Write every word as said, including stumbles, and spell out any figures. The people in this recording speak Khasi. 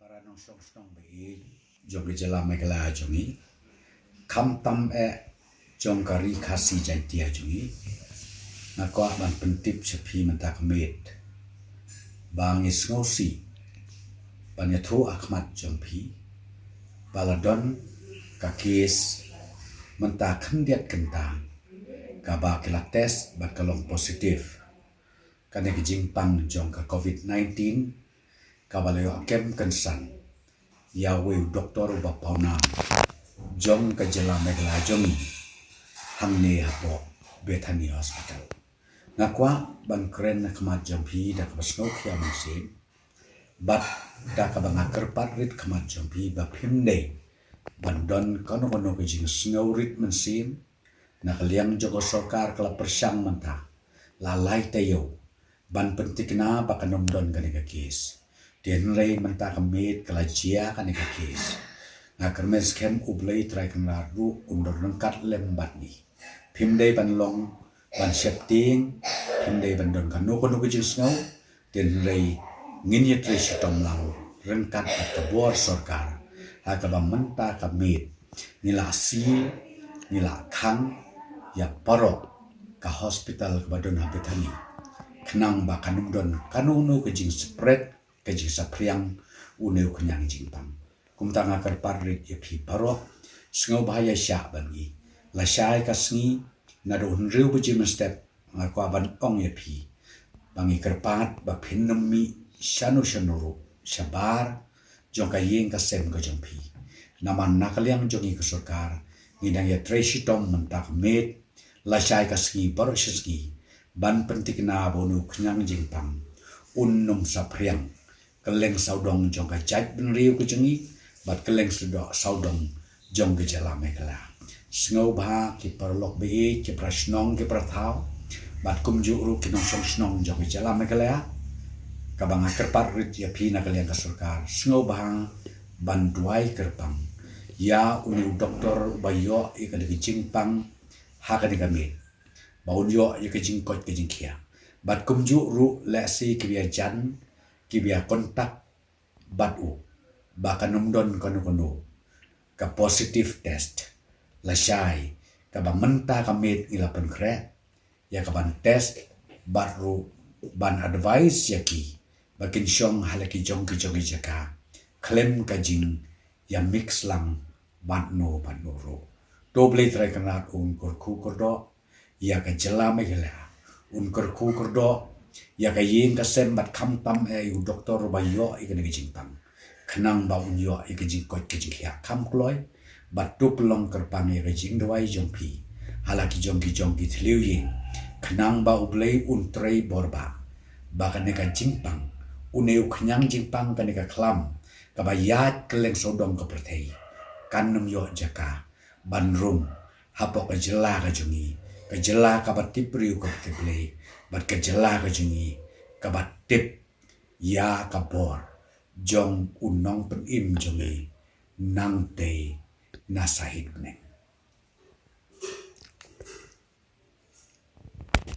Para nongshong shnong ba ïeit jong ka jylla Meghalaya jong ngi, khamtam eh jong ka Ri Khasi Jaiñtia jong ngi, nga kwah ban pyntip sha phi mynta ka miet ba ngi sngewsih ban ïathuh ha khmat jong phi ba la don ka case mynta khyndiat kynta kaba ki la test bad ka long positive kane ka jingpang jong ka covid nineteen, kaba la ïoh kem kynsan ïa uwei u doktor uba pawnam jong ka jylla Meghalaya jong ngi hangne hapoh Bethany Hospital. Nga kwah ban kren ha khmat jong phi da kaba sngewkhia mynsiem bad da kaba nga kyrpad rit khmat jong phi ba phim dei ban don kano kano ka jingsngewrit mynsiem. Na ka liang jong ka sorkar ka la pyrshang mynta la lai taïew ban pynthikna ba kan ym don kane ka case. Te hynrei mynta ka miet ka la jia kane ka case. Nga kyrmen skhem U Blei Trai Kynrad ruh un don ryngkat lem bad ngi. Phim dei ban long ban sheptieng, phim dei ban don kano kano ka jingsngew. Te hynrei ngin ïatrei shitom lang ryngkat bad ka bor sorkar ha kaba mynta ka miet ngi la siew, ngi la khang ïa baroh ka hospital kaba don ha Bethany, khnang ba kan ym don kano kano ka jingspread, ka jingsaphriang une u khñiang jingpang. Kumta nga kyrpad rit ïa phi baroh, sngewbha ïaishah bad ngi. Lashai ka sngi naduh hynriew baje mynstep, nga kwah ban ong ïa phi ba ngi kyrpad ba phin nym mih shano shano ruh shabar jong ka ïing ka sem ka jong phi. Namar na ka liang jong ngi ka sorkar ngi dang ïatrei shitom mynta ka miet lashai ka sngi baroh shi sngi ban pynthikna ba une u khñiang jingpang un nym saphriang kylleng sawdong jong ka jaitbynriew ka jong ngi bad kylleng sawdong jong ka jylla Meghalaya. Sngewbha ki paralok ba ïeit, ki para shnong, ki para thaw bad kumjuh ruh ki nongshong shnong jong ka jylla Meghalaya, kaba nga kyrpad rit ïa phi na ka liang ka sorkar, sngewbha ban duwai kyrpang ïa une u doktor uba ïoh ïa kane ka jingpang ha kane ka miet, ba un ïoh ïa ka jingkoit ka jingkhiah. Bad kumjuh ruh lehse kiba ïajan, kiba ïa contact bad u, ba kan ym don kano kano ka positive test lashai kaba mynta ka miet ngi la pynkhreh ïa ka ban test bad ruh ban advice ïa ki ba kin shong ha la ki jong ki jong ki jaka khlem ka jingïamix lang bad no bad no ruh. To U Blei Trai Kynrad un kyrkhu kyrdoh ïa ka jylla Meghalaya, un kyrkhu kyrdoh ïa ka ïing ka sem bad khamtam eh ïa u doktor uba ïoh ïa kane ka jingpang, khnang ba un ïoh ïa ka jingkoit ka jingkhiah kham kloi. Bad to pynlong kyrpang ïa ka jingduwai jong phi ha la ki jong ki jong ki thliew ïing, khnang ba U Blei un trei bor ba, ba kane ka jingpang, une u khñiang jingpang, kane ka khlam kaba ïaid kylleng sawdong ka pyrthei, kan ym ïoh jaka ban rung hapoh ka jylla ka jong ngi, ka jylla kaba tip briew kaba tip Blei, bad ka jylla ka jong ngi kaba tip ïa ka bor jong u nongpynim jong ngi, Nangtei Nasahi Donneng.